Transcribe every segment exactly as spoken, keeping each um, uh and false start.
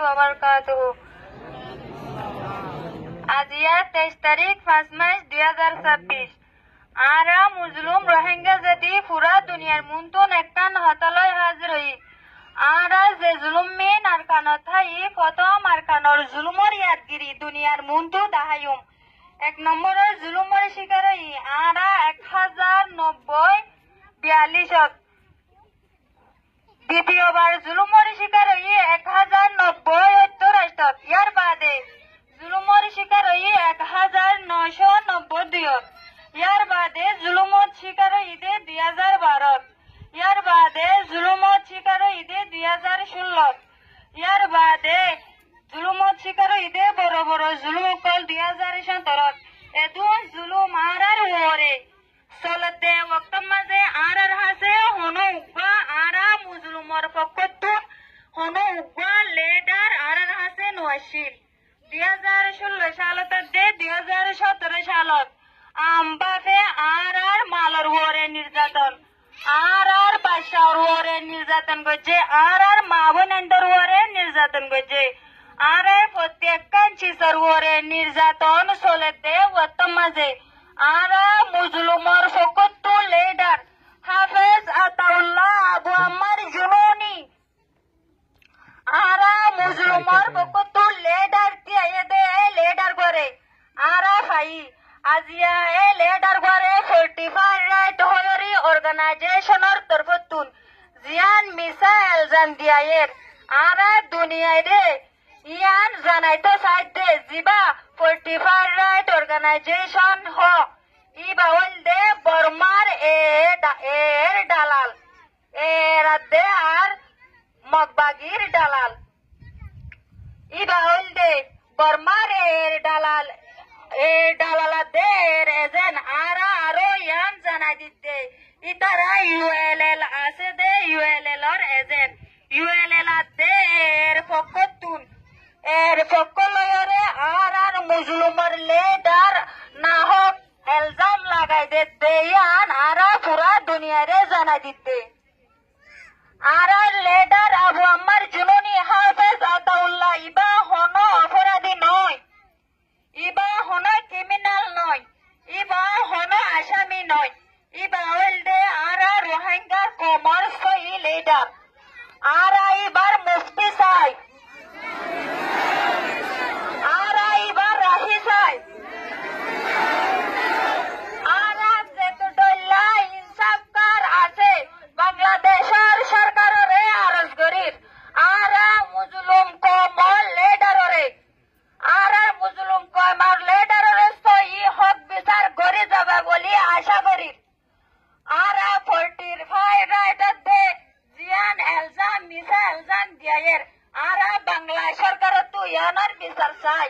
wabarkátuhu. Aijja teic tarík, fañs mac, dui házar sábbic. Añára mozulum Rohingya zadi fura duniyar muúntu ekkán hotá loi házir óiyi. Añára ze zulummin Arkanot táki, fotóm Arkanor zulumor yadgiri duniyar muúntu daháiyum. Ek nombor zulumor cíkar óiyi añára ek házar nobbói biyallícot. Ditiyobar zulumor cíkar óiyi ek házar nobbói óttor aictot. Yar baade zulumor cíkar óiyi ek házar noicó nobbói duiyot. Yar baade zulumor cíkar óiyi dé dui házar barot. Yar baade zulumor cíkar óiyi dé dui házar cúllot. Yar baade zulumor cíkar óiyi dé boro boro zulum ókkol dui házar cóttorot. Edún zulum añárar uore soledde woktót mazé añárar hañsé honó uggúa añára mozulumor fokkóttu honó uggúa lidar añárar hañsé no accíl. Dui házar cúllo calot edde dui házar cóttoró calot aambáfe añárar malor uore nirzaton, añárar baiccár uore nirzaton goijjé, añárar maa-bóinaindor uore nirzaton goijjé, añárar fottí ekkán cisor uore nirzaton soledde woktót mazé añára mozulumor fokkóttu lidar Háfez Ataulla Abu Ammar Jununi. Añára mozulumor fokkóttu lidar diyaiyé dé lidar uore añára faiyí. Aijja e lidar uore Fortify Right hoiyóre organaizéconor torfóttun ziyán misá elzam diyaiyér, añára duniyairé yían zanaitó saidde, zibá Fortify Right organaizécon hoó, íba óilde Bormár e, e, da-, er dalal. Erar de ar Mog bagir dalal. Íba óilde Bormár er dalal, er dalal adde er ejen. Añára aró yían zanai didde, ítara U L L asé dé, U L L or ejen. U L L adde er fokkóttun, er fokkó loiyóre añárar mozulumor lidar nahók elzam lagai dedde yían añára fura duniyairé zanai didde. Añárar lidar Abu Ammar Jununi, Háfez Ataulla, íba honó oforadi noó, íba honó kiriminal noó, íba honó asami noó, íba óilde añára Rohingya koumor sóiyi lidar. Añára íbar mufti sai. Añára íbar rahi sai. Añára zeto dhoilla insafkar asé, Bangladecór sorkaroré aros gorír. Añára mozulum koumor lidaroré, añára mozulum koumor lidaroré sóiyi hók bisar gorí zaiba bóli acá gorír. Añára Fortify Right adde ziyán elzam, misá elzam diyaiyér, añára Bangla sorkarottú yíanor bisar sai.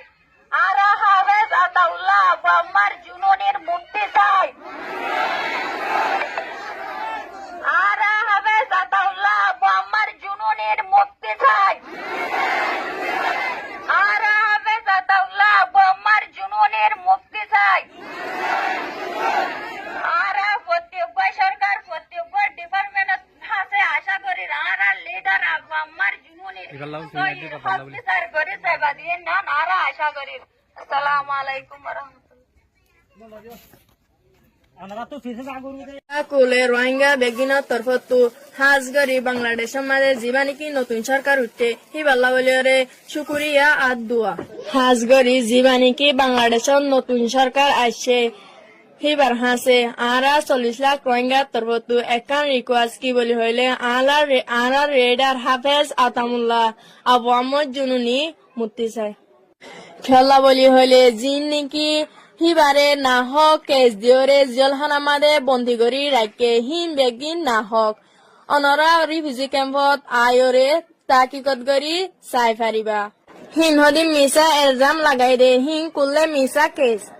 Añára Háfez Ataulla Abu Ammar Jununir mukti sai. Añára Háfez Ataulla Abu Ammar Jununir mukti sai. Añára Háfez Ataulla Abu Ammar Jununir mukti sai. Añára fottí uggúa sorkar, fottí uggúa department or hañsé acá gorír, añárar lidar Abu Ammar Jununir sóiyi hók bisar gorí zaiba dé yían añára acá gorír. Assalamu alaikum wa rahmatullah. Kule Rohingya beggúnor torfóttu, hás gorí Bangladecór mazé zibá néki notun sorkar uiththé, híballa bóliyoré cúkuriya ar dua. Hás gorí zibá néki Bangladecór notun sorkar aiccé, híbar hañsé añára sollic lak Rohingyar torfóttu ekkán rikuwes, ki bóli hoilé, añárar re-, añárar lidar Háfez Ataulla Abu Ammar Jununi mukti sai. Kiyólla bóli hoilé, ziín néki híbaré nahók kes diyoré ziyólhánar mazé bondi gorí raikké, híin beggín nahók. Onorá rifuzi kempot aiyóre tahkikot gorí sai faribá. Híin hodún misá elzam lagai dé, híin kúlle misá kes.